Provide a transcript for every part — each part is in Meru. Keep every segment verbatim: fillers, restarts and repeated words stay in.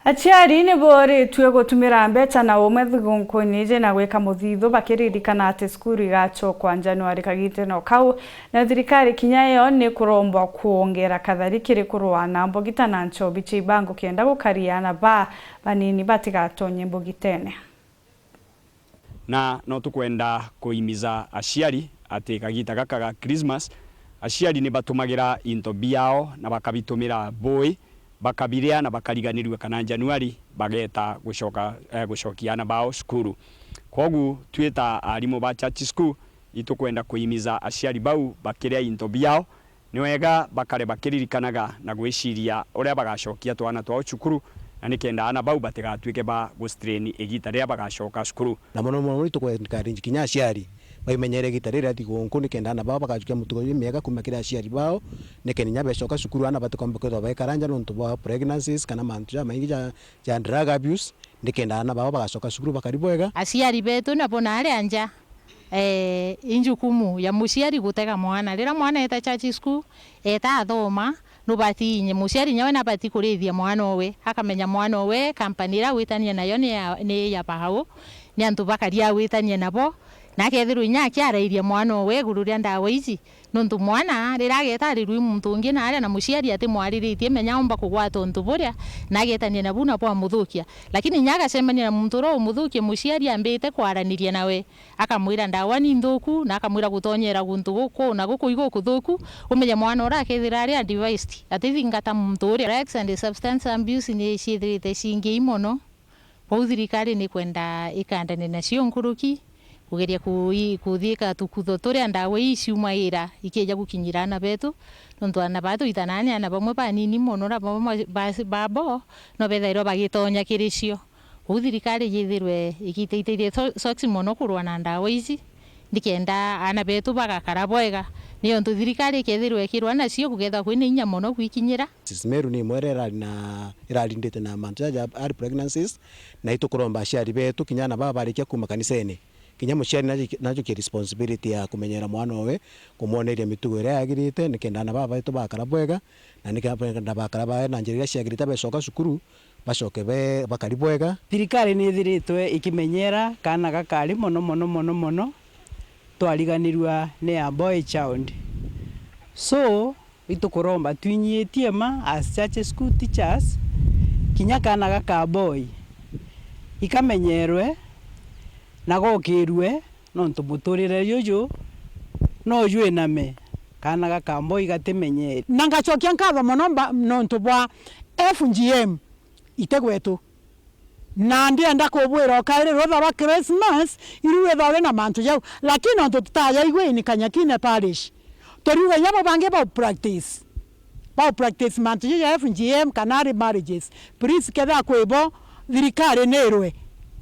Aciari ni booritue gutumira mbeca na umwe thigunkuni iji na gwika muthithu bakiririkana ati cukuru igacokwa Januari kagitene o kau, na thirikari kinya iyo ni kurombwa kwongera kathari kiri kurua na mbugita na nchobi cia ibango kenda gukaria aana baa banini batigatonye mbugitene. Na no tukwenda kuimiza aciari ati kagita gaka ga Christmas, aciari ni batumagira into biao na bakabitumira bui, bakabiria na bakariganirua kana Januari bageta gucoka, eh, gucokia aana bao cukuru. Kwogu twi ta arimu ba church school, itukwenda kuimiza aciari bau bakiria into biao, ni wega bakare bakiririkanaga na gwiciria uria bagacokia twana twao cukuru, na nikenda aana bau batigatuike ba gustrain igita riria bagacoka cukuru. Na mono mono, ni tukwenda kinya aciari baimenyere igita riri ria thigunku, nikenda aana bao bagacokia mitugo jimiega kuuma kiri aciari bao, nikenda inya becoka cukuru, aana batikomba kwithirwa baikara nja nontu bwa pregnancies kana mantu jamaingi ja, ja drug abuse, nikenda aana bao bagacoka cukuru bakari bwega. Aciari betu nabo naria nja, eh, i njukumu ya muciari gutega mwana. Riria mwana eeta church school, eeta athoma, nubati inye, muciari nyawe nabati kurithia mwana owe, akamenya mwana owe company iria agwitania nayo ni ya, ni ya bau, ni antu bakari agwitania nabo, na akethirwa inya akiarairia mwana owe iguru ria ndawa iji. Nontu mwana riria ageeta arirua i muntu ungi na aria na muciari atimwariritie, menya aumba kugwata untu buria, na agetania nabu na bwamuthukia. Lakini inya agacemania na muntu uria umuthukia, muciari ambite kwaraniria nawe, akamwira ndawa ni nthuku, na akamwira gutonyera guntu guku na guku igukuthuku, umenye mwana uria akethira ari advised, atithingata muntu uria. Drugs and substance abuse ni ciithirite ciingi mono. Kwou thirikari ni kwenda ikandane nacio nkuruki, kugeria ku-, i-, kuthii katukutho turia ndawa ii ciumagira ikija gukinyira aana betu, nontu aana baa twitanaa ni aana bamwe banini mono, na bamwe ba, babo no bethairwa bagitonya kiri cio. Kwou thirikari yithirwe igiteithairie so-, soksi mono kurua na ndawa ici, nikenda aana betu bagakara bwega. Niontu thirikari ikethirwa ikirua nacio, kugethwa kwina inya mono gwikinyira. Sis Meru ni imwe iria irari na, irarindite na mantu jaja early pregnancies, na itukuromba aciari betu, kinya aana baba barikia kuuma kanisene, kinya muciari najukie, najukie responsibility ya kumenyera mwana owe, kumwoneria mitugo iria yagirite, nikenda aana baba betu bagakara bwega, na nikenda bakara bwega na njira iria ciagirite, becoka cukuru, bacoke be, bakari bwega. Thirikari ni ithiritwe ikimenyera kaana gakari mono, mono, mono, mono, twariganirua ni a boy child. So, itukuromba twinyitie ma as church school teachers, kinya kaana gaka boy, ikamenyerwe na gokirue, nontu muturire juju no jwiname, kaana gaka boy gatimenyeri. Na ngacokia nkatho mono mba-, nontu bwa F G M ite gwetu. Na ndienda kubwira ukairi rutha rwa Christmas, iru withwa uri na mantu jau. Lakini nontu tutajaigua in Kanyakine Parish, turiuga inya bo bangi bau practice. Bau practice mantu jau ja F G M kana early marriages. Please, kethira kwi bo, thirikari nirwe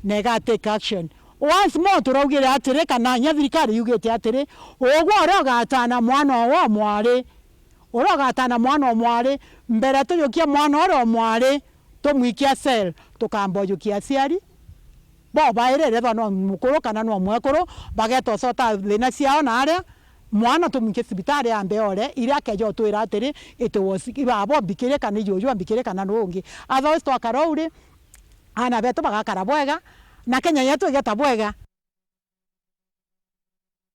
na iga take action. Once more turaugire atiri, kana inya thirikari yugite atiri, ugwe uria ugatana mwana owe o mwari, uria ugatana mwana o mwari, mbere tujukie mwana uria o mwari, tumwikia cell, tukamba ujukia aciari bo bairi, ethwa no mukuru kana no mwekuru, bageta usota thina ciao na aria, mwana tumwikie cibitari ambe ore, iria akeja utwira atiri, it was ibabo mbikirie kana ijuju ambikirie kana nuu ungi. Otherwise twakara uu ri, aana betu bagakara bwega, na Kenya yetu igeta bwega.